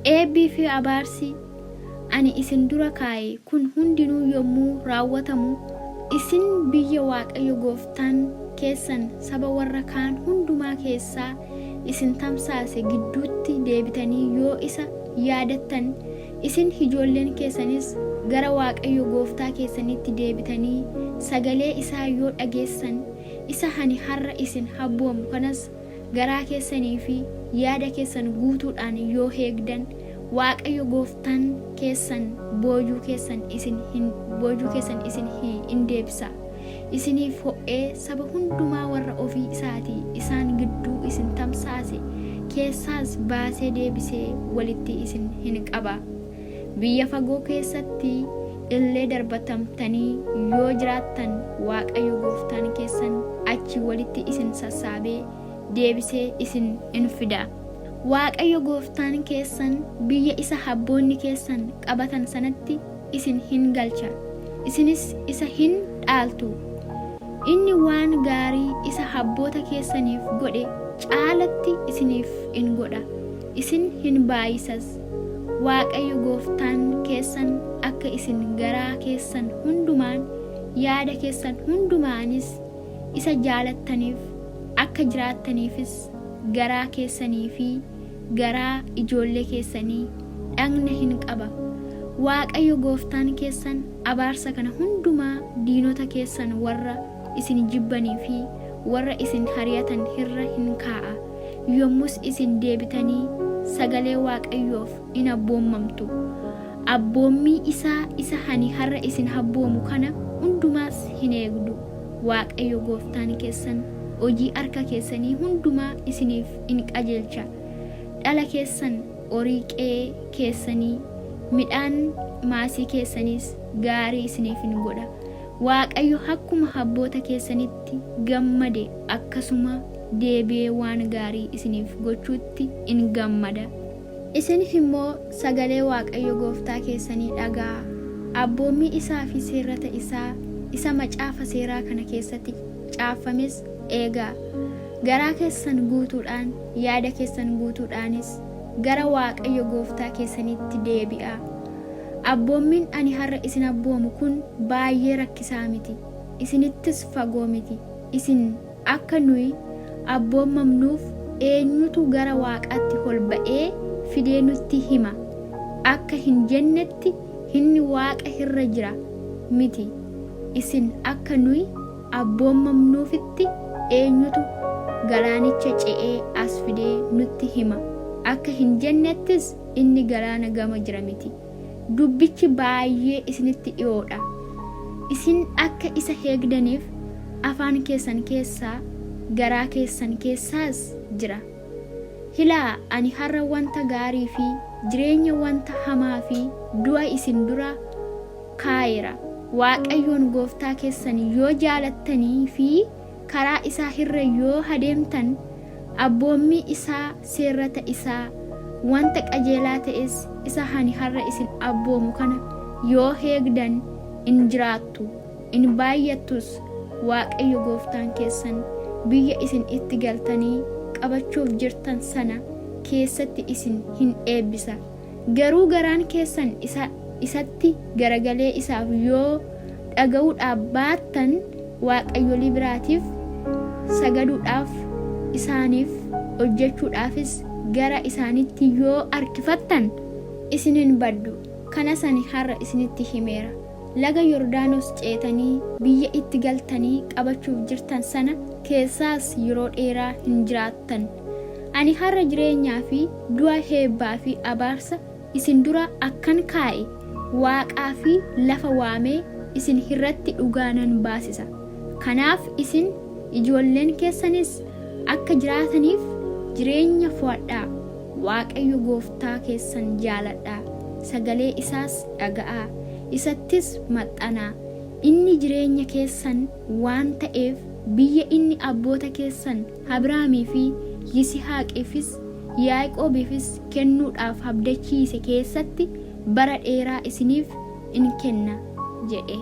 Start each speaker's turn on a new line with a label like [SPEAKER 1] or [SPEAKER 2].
[SPEAKER 1] Eebbii fi abaarsi ani isin dura kaa'e kun hundinuu yommuu raawwatamu, isin biyya Waaqayyo gooftaan keessan saba warra kaan hundumaa keessaa isin tamsaase gidduutti deebitanii yoo isa yaadattan, isin ijoolleen keessanis gara Waaqayyo gooftaa keessaniitti deebitanii sagalee isaa yoo dhageessan, isa ani har'a isin abboomu kanas garaa keessanii fi yaada keessan guutuudhaan yoo eegdan, Waaqayyo gooftaan keessan boojuu keessan isin hin boojuu keessan isin in deebisa. Isiniif ho'ee saba hundumaa warra ofii isaatii isaan gidduu isin tamsaase keessaas baasee deebisee walitti isin hin qaba. Biyya fagoo keessatti illee darbatamtanii yoo jiraattan Waaqayyo gooftaan keessan achii walitti isin sassaabee deebisee isin in fida. Waaqayyo gooftaan keessan biyya isa abboonni keessan qabatan sanatti isin hin galcha, isinis isa hin dhaaltu. Inni waan gaarii isa abboota keessaniif godhe caalatti isiniif in godha, isin hin baay'isas. Waaqayyo gooftaan keessan akka isin garaa keessan hundumaan, yaada keessan hundumaanis isa jaalattaniif, akka jiraattaniifis garaa keessanii fi garaa ijoollee keessanii dhagna hin qaba. Waaqayyo gooftaan keessan abaarsa kana hundumaa diinota keessan warra isin jibbanii fi warra isin hari'atan irra hin kaa'a, yommus isin deebitanii sagalee Waaqayyoof in abboommamtu, abboommii isaa isa ani har'a isin abboomu kana hundumaas hin eegdu. Waaqayyo gooftaan keessan hojii harka keessanii hundumaa isiniif in qajeelcha, dhala keessan, horii qe'ee keessanii, midhaan maasii keessaniis gaarii isiniif in godha. Waaqayyo akkuma abboota keessanitti gammade akkasuma deebi'ee waan gaarii isiniif gochuutti in gammada. Isin immoo sagalee Waaqayyo gooftaa keessanii dhaga'aa, abboommii isaa fi seerrata isaa isa macaafa seeraa kana keessatti caaffames eegaa! Garaa keessan guutuudhaan, yaada keessan guutuudhaanis gara Waaqayyo gooftaa keessaniitti deebi'aa! Abboommiin ani har'a isin abboomu kun baay'ee rakkisaa miti, isinittis fagoo miti. Isin, Akka nuyi abboommamnuuf eenyutu gara Waaqaatti ol ba'ee fidee nutti hima? akka hin jennetti inni waaqa irra jira miti. Isin akka nuyi abboommamnuufitti eenyutu galaanicha ce'ee as fidee nutti hima? akka hin jennettis inni galaana gama jira miti. Dubbichi baay'ee isinitti dhi'oo dha. Isin akka isa eegdaniif afaan keessan keessa, garaa keessan keessaas jira. Ilaa, ani har'a wanta gaarii fi jireenya, wanta hamaa fi du'a isin dura kaa'eera. Waaqayyoon gooftaa keessan yoo jaalattanii fi karaa isaa irra yoo adeemtan, abboommii isaa, seerrata isaa, wanta qajeelaa ta'es isa ani har'a isin abboomu kana yoo eegdan in jiraattu, in baay'attus, Waaqayyo gooftaan keessan biyya isin itti galtanii qabachuuf jirtan sana keessatti isin hin eebbisa. Garuu garaan keessan isa isatti garagalee isaaf yoo dhaga'uudhaaf baattan, waaqayyolii biraatiif sagaduudhaaf, isaaniif hojjechuudhaafis gara isaaniitti yoo harkifattan, isin in baddu, kanas ani har'a isinitti himeera. Laga Yordaanos ceetanii biyya itti galtanii qabachuuf jirtan sana keessaas yeroo dheeraa hin jiraattan. Ani har'a jireenyaa fi du'a, eebbaa fi abaarsa isin dura akkan kaa'e, waaqaa fi lafa waamee isin irratti dhugaa nan baasisa. Kanaaf isin, ijoolleen keessanis akka jiraataniif jireenya fo'adhaa, Waaqayyo gooftaa keessan jaaladhaa, sagalee isaas dhaga'aa, isattis maxxanaa, inni jireenya keessan waan ta'eef, biyya inni abboota keessan Abrahaamii fi Yisihaaqiifis Yaaqoobiifis kennuudhaaf abdachiise keessatti bara dheeraa isiniif in kenna jedhe.